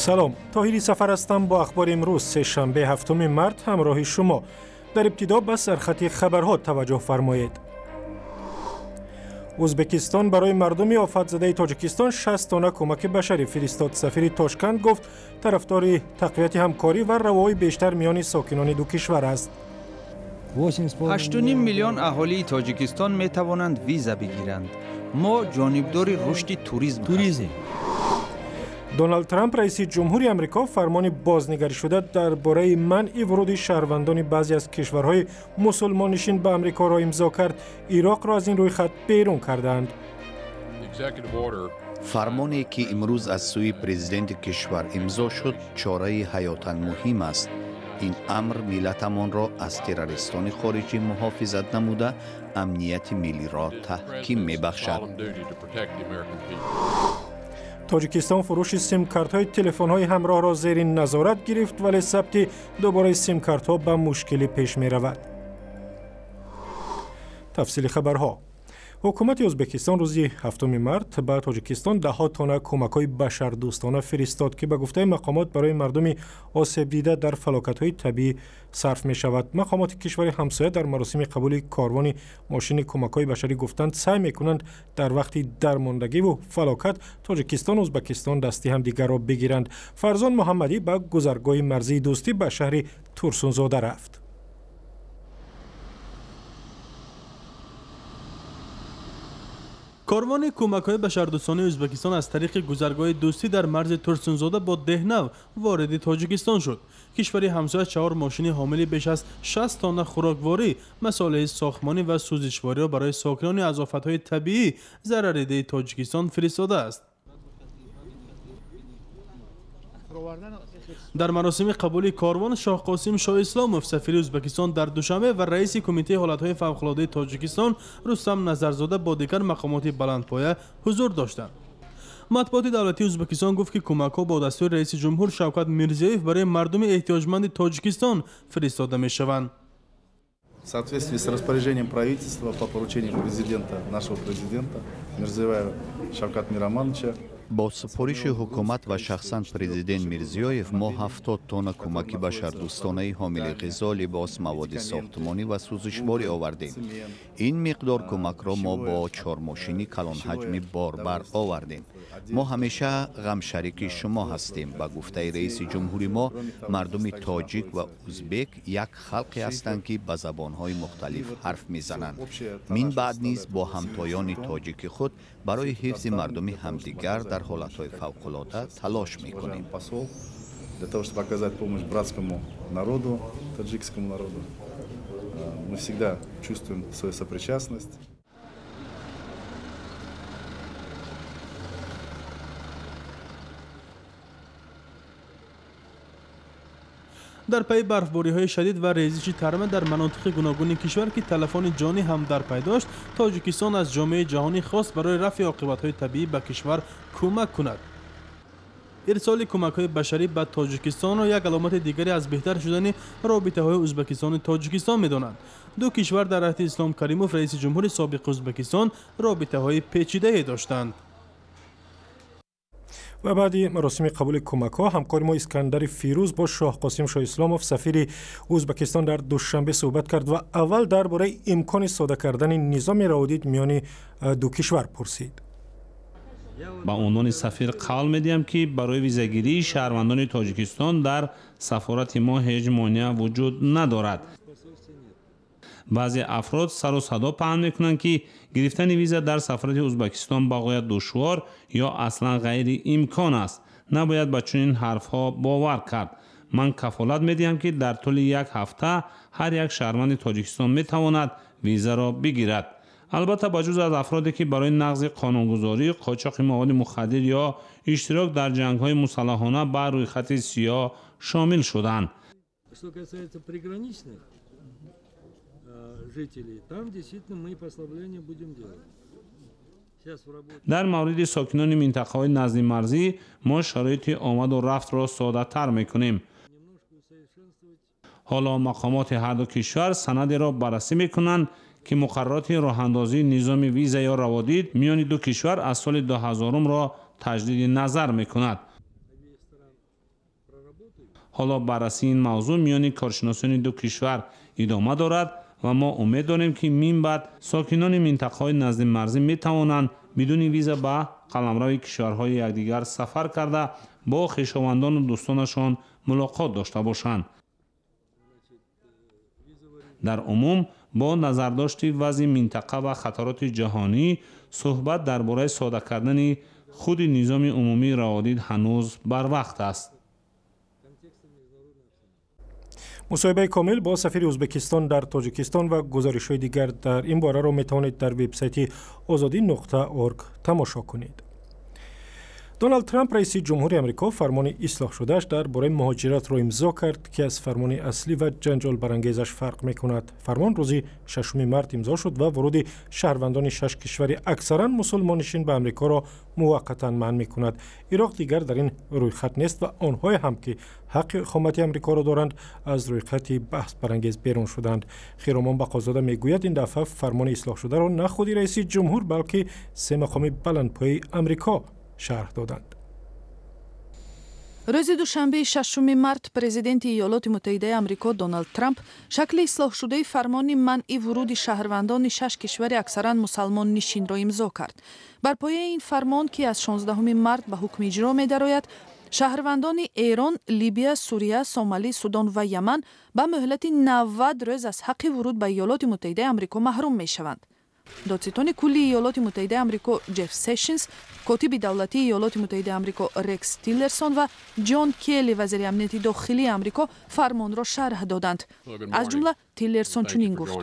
Салом, Тоҳири Сафар ҳастам бо ахбори имрӯз сешанбе 7 март ҳамроҳи шумо. Дар ибтидо ба сархати хабарҳо таваҷҷӯҳ фармоед. Ӯзбекистон барои мардуми офатзадаи Тоҷикистон 60 тонна кӯмаки башарӣ фиристод. Сафири Тошканд гуфт тарафдори тақвияти ҳамкорӣ ва равои бештар миёни сокинони ду кишвар аст. 8.5 миллион аҳолии Тоҷикистон метавонанд виза бигиранд. Мо ҷонибдори рушди туризм ҳастем. Доналд Трамп, раиси ҷумҳури Амрико, фармони бознигаришуда дар бораи манъи вуруди шаҳрвандони баъзе аз кишварҳои мусулмоннишин ба Амрикоро имзо кард. Ироқро аз ин рӯйхат берун кардаанд. Фармоне ки имрӯз аз сӯи президенти кишвар имзо шуд, чораи ҳаётан муҳим аст. Ин амр миллатамонро аз террористони хориҷӣ муҳофизат намуда, амнияти миллиро таҳким мебахшад. Тоҷикистон фурӯши симкартҳои телефонҳои ҳамроҳро зери назорат гирифт, вале сабти дубораи симкартҳо ба мушкилӣ пеш меравад. Тафсили хабарҳо. Ҳукумати Ӯзбекистон рӯзи 7 март ба Тоҷикистон даҳҳо тонна кӯмакҳои башардӯстона фиристод, ки ба гуфтаи мақомот барои мардуми осебдида дар фалокатҳои табиӣ сарф мешавад. Мақомоти кишвари ҳамсоя дар маросими қабули корвони мошини кӯмакҳои башарӣ гуфтанд, саъй мекунанд дар вақти дармондагиву фалокат Тоҷикистону Ӯзбекистон дасти ҳамдигарро бигиранд. Фарзон Муҳаммадӣ ба гузаргоҳи марзии Дӯстӣ ба шаҳри Турсунзода рафт. Корвони кӯмакҳои башардӯстонаи Ӯзбекистон аз тариқи гузаргоҳи Дӯстӣ дар марзи Турсунзода бо Деҳнав вориди Тоҷикистон шуд. Кишвари ҳамсоя 4 мошини ҳомили беш аз 60 тонна хӯрокворӣ, масолеҳи сохтмонӣ ва сӯзишвориро барои сокинони аз офатҳои табиӣ зарарридаи Тоҷикистон фиристодааст. Дар маросими қабули корвон Шоҳқосим Шоҳисломов, сафири Ӯзбекистон дар Душанбе ва раиси Кумитаи ҳолатҳои фавқулодаи Тоҷикистон Рустам Назарзода бо дигар мақомоти баландпоя ҳузур доштанд. Матбуоти давлатии Ӯзбекистон гуфт, ки кӯмакҳо бо дастури раиси ҷумҳур Шавкат Мирзиёев барои мардуми эҳтиёҷманди Тоҷикистон фиристода мешаванд. В соответствии с распоряжением правительства по поручению президента, нашего президента Мирзиёева Шавката Миромоновича, бо супориши ҳукумат ва шахсан президент Мирзиёев мо 70 тонна кӯмаки башардӯстонаи ҳомили ғизо, либос, маводи сохтмонӣ ва сӯзишворӣ овардем. Ин миқдор кӯмакро мо бо 4 мошини калонҳаҷми борбар овардем. Мо ҳамеша ғамшарики шумо ҳастем. Ба гуфтаи раиси ҷумҳури мо, мардуми тоҷик ва ӯзбек як халқе ҳастанд, ки ба забонҳои мухталиф ҳарф мезананд. Мин баъд низ бо ҳамтоёни тоҷики худ барои ҳифзи мардуми ҳамдигар дар ҳолатҳои фавқулода талош мекунем. Для того, чтобы оказать помощь братскому народу, таджикскому народу, мы всегда чувствуем свою сопричастность. Дар пайи барфбориҳои шадид ва резиши тарма дар манотиқи гуногуни кишвар, ки талафони ҷонӣ ҳам дар пай дошт, Тоҷикистон аз ҷомеаи ҷаҳонӣ хост барои рафъи оқибатҳои табиӣ ба кишвар кӯмак кунад. Ирсоли кӯмакҳои башарӣ ба Тоҷикистонро як аломати дигаре аз беҳтар шудани робитаҳои Ӯзбекистону Тоҷикистон медонанд. Ду кишвар дар аҳди Ислом Каримов, раиси ҷумҳури собиқи Ӯзбекистон, робитаҳои печидае доштанд. Ва баъди маросими қабули кӯмакҳо ҳамкори мо Искандари Фирӯз бо Шоҳқосим Шоҳисломов, сафири Ӯзбекистон дар Душанбе суҳбат кард ва аввал дар бораи имкони сода кардани низоми раводид миёни ду кишвар пурсид. Ба унвони сафир қавл медиҳам, ки барои визагирии шаҳрвандони Тоҷикистон дар сафорати мо ҳеҷ монеа вуҷуд надорад. Баъзе афрод сару садо паҳн мекунанд, ки гирифтани виза дар сафорати Ӯзбекистон ба ғоят душвор ё аслан ғайриимкон аст. Набояд ба чунин ҳарфҳо бовар кард. Ман кафолат медиҳам, ки дар тӯли як ҳафта ҳар як шаҳрванди Тоҷикистон метавонад визаро бигирад. Албатта, ба ҷуз аз афроде, ки барои нақзи қонунгузорӣ, қочоқи маводи мухаддир ё иштирок дар ҷангҳои мусаллаҳона ба рӯйхати сиёҳ шомил шуданд. Дар мавриди сокинони минтақаҳои наздимарзӣ мо шароити омаду рафтро соддатар мекунем. Ҳоло мақомоти ҳарду кишвар санадеро баррасӣ мекунанд, ки муқаррароти роҳандозии низоми виза ё раводид миёни ду кишвар аз соли 2000-ро таҷдиди назар мекунад. Ҳоло баррасии ин мавзӯъ миёни коршиносони ду кишвар идома дорад ва мо умед дорем, ки мин баъд сокинони минтақаҳои наздимарзӣ метавонанд бидуни виза ба қаламрави кишварҳои якдигар сафар карда, бо хешовандону дӯстонашон мулоқот дошта бошанд. Дар умум, бо назардошти вазъи минтақа ва хатароти ҷаҳонӣ, суҳбат дар бораи сода кардани худи низоми умумии раводид ҳанӯз барвақт аст. Мусоҳибаи комил бо сафири Ӯзбекистон дар Тоҷикистон ва гузоришҳои дигар дар ин бораро метавонед дар вебсайти озодӣ.орг тамошо кунед. Доналд Трамп, раиси ҷумҳури Амрико, фармони ислоҳшудааш дар бораи муҳоҷиратро имзо кард, ки аз фармони аслӣ ва ҷанҷолбарангезаш фарқ мекунад. Фармон рӯзи 6 март имзо шуд ва вуруди шаҳрвандони шаш кишвари аксаран мусулмоннишин ба Амрикоро муваққатан манъ мекунад. Ироқ дигар дар ин рӯйхат нест ва онҳое ҳам, ки ҳаққи иқомати Амрикоро доранд, аз рӯйхати баҳсбарангез берун шуданд. Хиромон Бақозода мегӯяд, ин дафъа фармони ислоҳшударо на худи раиси ҷумҳур, балки се мақоми баландпояи Амрико шарҳ доданд. Рӯзи душанбеи 6 март президенти Иёлоти Муттаҳидаи Амрико Доналд Трамп шакли ислоҳшудаи фармони манъи вуруди шаҳрвандони шаш кишвари аксаран мусалмоннишинро имзо кард. Бар пояи ин фармон, ки аз 16 март ба ҳукми иҷро медарояд, шаҳрвандони Эрон, Либия, Сурия, Сомалӣ, Судон ва Яман ба муҳлати 90 рӯз аз ҳаққи вуруд ба Иёлоти Муттаҳидаи Амрико маҳрум мешаванд. Додситони кулли Иёлоти Муттаҳидаи Амрико Ҷеф Сешнс, котиби давлатии Иёлоти Муттаҳидаи Амрико Рекс Тиллерсон ва Ҷон Келли, вазири амнияти дохилии Амрико, фармонро шарҳ доданд. Аз ҷумла Тиллерсон чунин гуфт: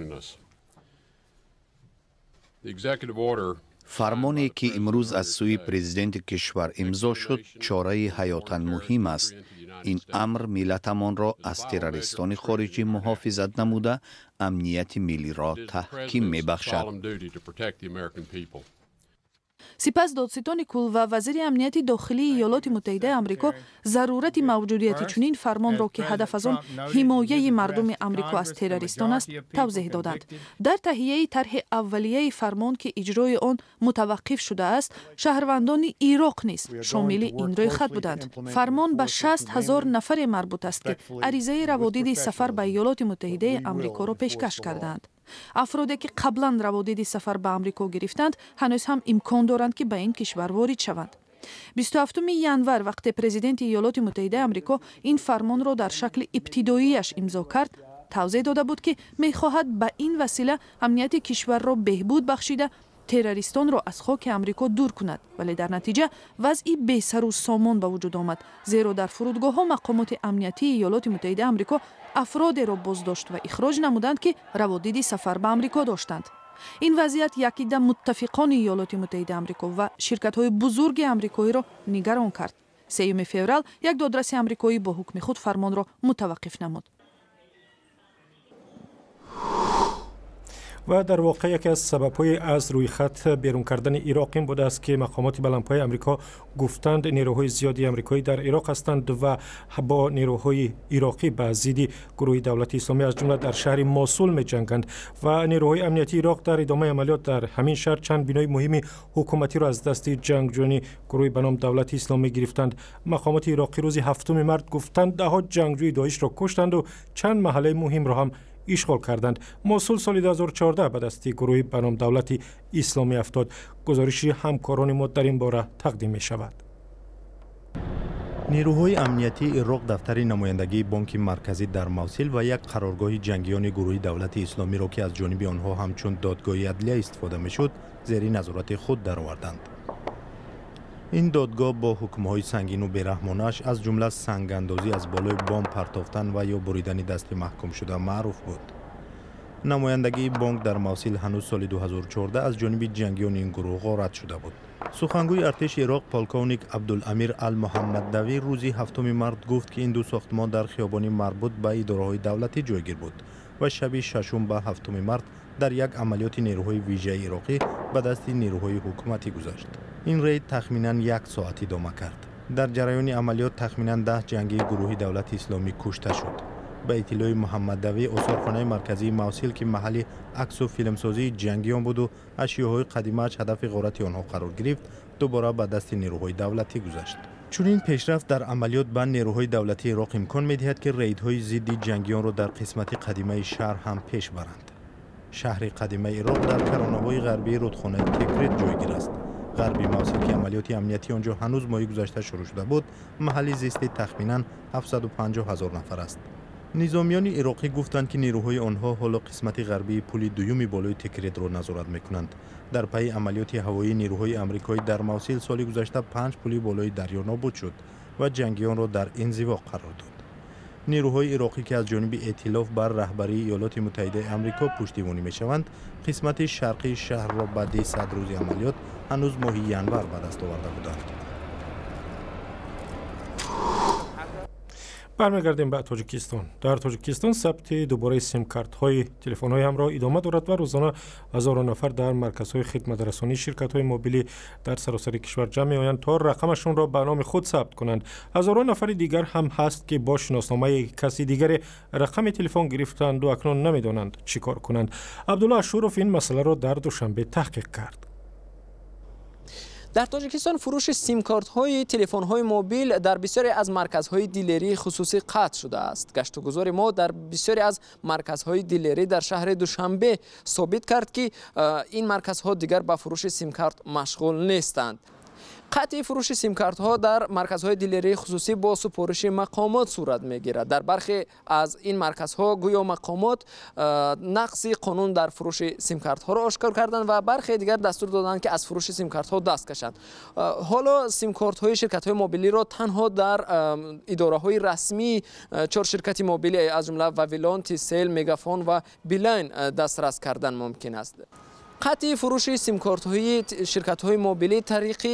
Фармоне, ки имрӯз аз сӯи президенти кишвар имзо шуд, чораи ҳаётан муҳим аст. Ин амр миллатамонро аз террористони хориҷӣ муҳофизат намуда, амнияти миллиро таҳким мебахшад. Сипас додситони кул ва вазири амнияти дохилии Иёлоти Муттаҳидаи Амрико зарурати мавҷудияти чунин фармонро, ки ҳадаф аз он ҳимояи мардуми Амрико аз террористон аст, тавзеҳ доданд. Дар таҳияи тарҳи аввалияи фармон, ки иҷрои он мутаваққиф шудааст, шаҳрвандони Ироқ низ шомили ин рӯйхат буданд. Фармон ба 60 ҳазор нафаре марбут аст, ки аризаи раводиди сафар ба Иёлоти Муттаҳидаи Амрикоро пешкаш кардаанд. Афроде, ки қаблан раводиди сафар ба Амрико гирифтанд, ҳанӯз ҳам имкон доранд, ки ба ин кишвар ворид шаванд. 27 январ, вақте президенти Иёлоти Муттаҳидаи Амрико ин фармонро дар шакли ибтидоияш имзо кард, тавзеҳ дода буд, ки мехоҳад ба ин васила амнияти кишварро беҳбуд бахшида, террористонро аз хоки Амрико дур кунад. Вале дар натиҷа вазъи бесару сомон ба вуҷуд омад, зеро дар фурудгоҳҳо мақомоти амниятии Иёлоти Муттаҳидаи Амрико афродеро боздошт ва ихроҷ намуданд, ки раводиди сафар ба Амрико доштанд. Ин вазъият якида муттафиқони Иёлоти Муттаҳидаи Амрико ва ширкатҳои бузурги амрикоиро нигарон кард. 3 феврал як додраси амрикоӣ бо ҳукми худ фармонро мутаваққиф намуд. Ва дар воқеъ яке аз сабабҳои аз рӯйхат берун кардани Ироқ ин будааст, ки мақомоти баландпояи Амрико гуфтанд, нерӯҳои зиёди амрикоӣ дар Ироқ ҳастанд ва бо нерӯҳои ироқӣ ба зидди гурӯҳи Давлати Исломӣ, аз ҷумла дар шаҳри Мосул, меҷанганд ва нерӯҳои амниятии Ироқ дар идомаи амалиёт дар ҳамин шаҳр чанд бинои муҳими ҳукуматиро аз дасти ҷангҷӯёни гурӯҳи ба ном Давлати Исломӣ гирифтанд. Мақомоти ироқӣ рӯзи 7 март гуфтанд, даҳҳо ҷангҷӯи Доишро куштанду чанд маҳаллаи муҳимро ҳам ишғол карданд. Мосул соли 2014 ба дасти гурӯҳи ба ном Давлати Исломӣ афтод. Гузориши ҳамкорони мо дар ин бора тақдим мешавад. Нерӯҳои амниятии Ироқ дафтари намояндагии Бонки Марказӣ дар Мавсил ва як қароргоҳи ҷангиёни гурӯҳи Давлати Исломиро, ки аз ҷониби онҳо ҳамчун додгоҳи адлия истифода мешуд, зери назорати худ дароварданд. Ин додгоҳ бо ҳукмҳои сангину бераҳмонааш, аз ҷумла сангандозӣ, аз болои бом партофтан ва ё буридани дасти маҳкумшуда, маъруф буд. Намояндагии бонк дар Мавсил ҳанӯз соли 2014 аз ҷониби ҷангиёни ин гурӯҳ ғорат шуда буд. Сухангӯи артеши Ироқ полковник Абдуламир Ал-Муҳаммаддавӣ рӯзи 7 март гуфт, ки ин ду сохтмон дар хиёбони марбут ба идораҳои давлатӣ ҷойгир буд ва шаби 6 ба 7 март дар як амалиёти нерӯҳои вижаи ироқӣ ба дасти нерӯҳои ҳукуматӣ гузашт. Ин рейд тахминан як соат идома кард. Дар ҷараёни амалиёт тахминан 10 ҷангии гурӯҳи Давлати Исломӣ кушта шуд. Ба иттилои Муҳаммаддавӣ, осорхонаи марказии Мавсил, ки маҳалли аксу филмсозии ҷангиён буду ашёҳои қадимааш ҳадафи ғорати онҳо қарор гирифт, дубора ба дасти нерӯҳои давлатӣ гузашт. Чунин пешрафт дар амалиёт ба нерӯҳои давлатии Ироқ имкон медиҳад, ки рейдҳои зидди ҷангиёнро дар қисмати қадимаи шаҳр ҳам пеш баранд. Шаҳри қадимаи Ироқ дар каронаҳои ғарбии рудхонаи Текрит ҷойгир аст. Ғарби Мавсил, ки амалиёти амниятии он ҷо ҳанӯз моҳи гузашта шурӯъ шуда буд, маҳалли зисти тахминан 750 ҳазор нафар аст. Низомиёни ироқӣ гуфтанд, ки нерӯҳои онҳо ҳоло қисмати ғарбии пули дуюми болои Текритро назорат мекунанд. Дар пайи амалиёти ҳавоии нерӯҳои амрикоӣ дар Мавсил соли гузашта 5 пули болои дарё нобуд шуд ва ҷангиёнро дар инзиво қарор дод. Нерӯҳои ироқӣ, ки аз ҷониби эътилоф бар раҳбарии Иёлоти Муттаҳидаи Амрико пуштибонӣ мешаванд, қисмати шарқии шаҳрро баъди 100 рӯзи амалиёт ҳанӯз моҳи январ ба даст оварда буданд. Бармегардем ба Тоҷикистон. Дар Тоҷикистон сабти дубораи симкартҳои телефонҳои ҳамроҳ идома дорад ва рӯзона ҳазорон нафар дар марказҳои хидматрасонии ширкатҳои мобилӣ дар саросари кишвар ҷамъ меоянд, то рақамашонро ба номи худ сабт кунанд. Ҳазорон нафари дигар ҳам ҳаст, ки бо шиносномаи каси дигаре рақами телефон гирифтанду акнун намедонанд чӣ кор кунанд. Абдулло Ашуров ин масъаларо дар Душанбе таҳқиқ кард. Дар Тоҷикистон фурӯши симкартҳои телефонҳои мобил дар бисёре аз марказҳои дилерии хусусӣ қатъ шудааст. Гаштугузори мо дар бисёре аз марказҳои дилерӣ дар шаҳри Душанбе собит кард, ки ин марказҳо дигар ба фурӯши симкарт машғул нестанд. Қатъи фурӯши симкартҳо дар марказҳои дилерии хусусӣ бо супориши мақомот сурат мегирад. Дар бархе аз ин марказҳо гӯё мақомот нақси қонун дар фурӯши симкартҳоро ошкор карданд ва бархе дигар дастур доданд, ки аз фурӯши симкартҳо даст кашанд. Ҳоло симкартҳои ширкатҳои мобилиро танҳо дар идораҳои расмии 4 ширкати мобилӣ, аз ҷумла Вавилон, Тисел, Мегафон ва Билайн дастрас кардан мумкин аст. Қатъи фурӯши симкартҳои ширкатҳои мобилӣ тариқи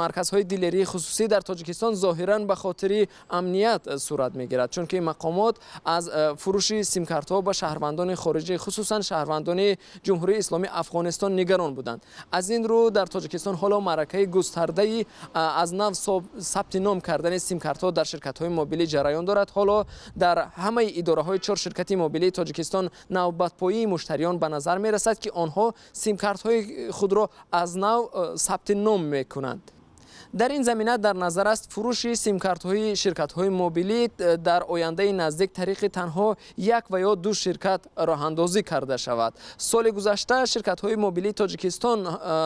марказҳои дилерии хусусӣ дар Тоҷикистон зоҳиран ба хотири амният сурат мегирад, чунки мақомот аз фурӯши симкартҳо ба шаҳрвандони хориҷӣ, хусусан шаҳрвандони Ҷумҳурии Исломии Афғонистон нигарон буданд. Аз ин рӯ дар Тоҷикистон ҳоло маъракаи густардаи аз нав сабти ном кардани симкартҳо дар ширкатҳои мобилӣ ҷараён дорад. Ҳоло дар ҳамаи идораҳои 4 ширкати мобилии Тоҷикистон навбатпоии муштариён ба назар мерасад, ки онҳо симкартҳои худро аз нав сабти ном мекунанд. Дар ин замина дар назар аст фурӯши симкартҳои ширкатҳои мобилӣ дар ояндаи наздик тариқи танҳо як ва ё 2 ширкат роҳандозӣ карда шавад. Соли гузашта ширкатҳои мобилии Тоҷикистон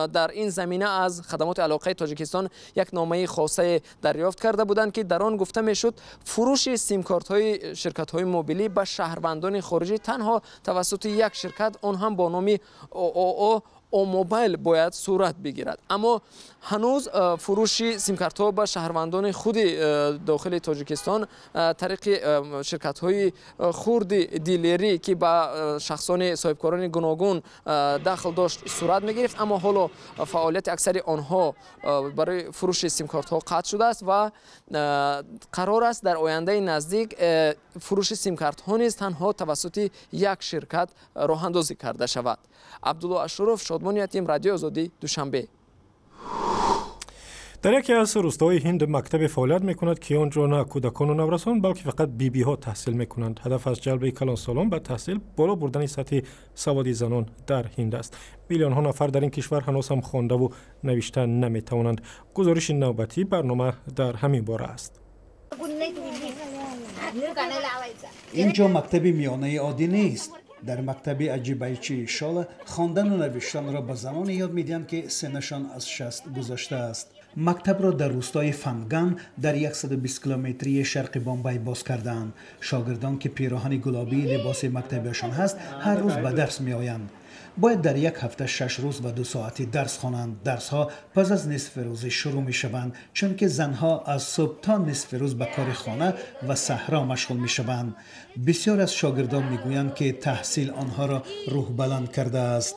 дар ин замина аз хадамоти алоқаи Тоҷикистон як номаи хосае дарёфт карда буданд, ки дар он гуфта мешуд фурӯши симкартҳои ширкатҳои мобилӣ ба шаҳрвандони хориҷӣ танҳо тавассути як ширкат, он ҳам бо номи ООО Омобайл бояд сурат бигирад. Аммо ҳанӯз фурӯши симкартҳо ба шаҳрвандони худи дохили Тоҷикистон тариқи ширкатҳои хурди дилерӣ, ки ба шахсони соҳибкорони гуногун дахл дошт, сурат мегирифт. Аммо ҳоло фаъолияти аксари онҳо барои фурӯши симкартҳо қатъ шудааст ва қарор аст дар ояндаи наздик фурӯши симкартҳо низ танҳо тавассути як ширкат роҳандозӣ карда шавад. Абдулло Ашуров, Шодмон Ятим, Радиои Озодӣ, Душанбе. Дар яке аз рӯстаҳои Ҳинд мактабе фаъолият мекунад, ки он ҷо на кӯдакону наврасон, балки фақат бибиҳо таҳсил мекунанд. Ҳадаф аз ҷалби калонсолон ба таҳсил боло бурдани сатҳи саводи занон дар Ҳинд аст. Миллионҳо нафар дар ин кишвар ҳанӯз ҳам хондаву навишта наметавонанд. Гузориши навбатии барнома дар ҳамин бора аст. Ин ҷо мактаби миёнаи оддӣ нест. Дар мактаби аҷибайчии Шола хондану навиштанро ба заноне ёд медиҳанд, ки сенашон аз 60 гузаштааст. Мактабро дар рӯстои Фанган дар 120 километрии шарқи Бомбай боз кардаанд. Шогирдон, ки пироҳани гулобии либоси мактабиашон ҳаст, ҳар рӯз ба дарс меоянд. Бояд дар як ҳафта 6 рӯз ва 2 соати дарс хонанд. Дарсҳо пас аз нисфи рӯзӣ шурӯъ мешаванд, чунки занҳо аз субҳ то нисфи рӯз ба кори хона ва саҳро машғул мешаванд. Бисёр аз шогирдон мегӯянд, ки таҳсил онҳоро рӯҳбаланд кардааст.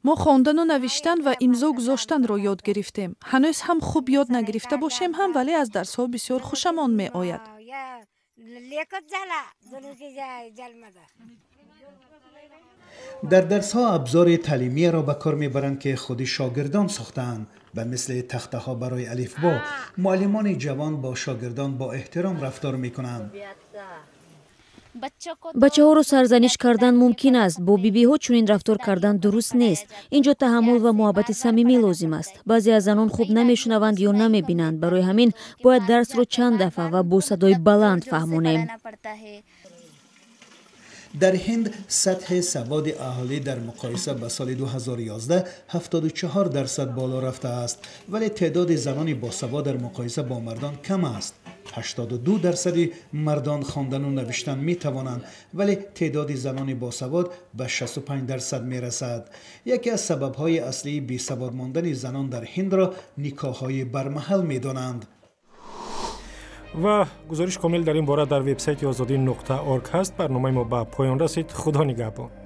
Мо хондану навиштан ва имзо гузоштанро ёд гирифтем. Ҳанӯз ҳам хуб ёд нагирифта бошем ҳам, вале аз дарсҳо бисёр хушамон меояд. Дар дарсҳо абзори таълимияро ба кор мебаранд, ки худи шогирдон сохтаанд. Ба мисли тахтаҳо барои алифбо, муаллимони ҷавон бо шогирдон бо эҳтиром рафтор мекунанд. Бачаҳоро сарзаниш кардан мумкин аст. Бо бибиҳо чунин рафтор кардан дуруст нест. Ин ҷо таҳаммул ва муҳаббати самимӣ лозим аст. Баъзе аз занон хуб намешунаванд ё намебинанд. Барои ҳамин бояд дарсро чанд дафъа ва бо садои баланд фаҳмонем. Дар Ҳинд сатҳи саводи аҳолӣ дар муқоиса ба соли 2011 74% боло рафтааст, вале теъдоди занони босавод дар муқоиса бо мардон кам аст. 82 дарсади мардон хондану навиштан метавонанд, вале теъдоди занони босавод ба 65% мерасад. Яке аз сабабҳои аслии бесавод мондани занон дар Ҳиндро никоҳҳои бармаҳал медонанд. Ва гузориш комил дар ин бора дар вебсайти Озодӣ.org ҳаст. Барномаи мо ба поён расид. Худо нигаҳбон.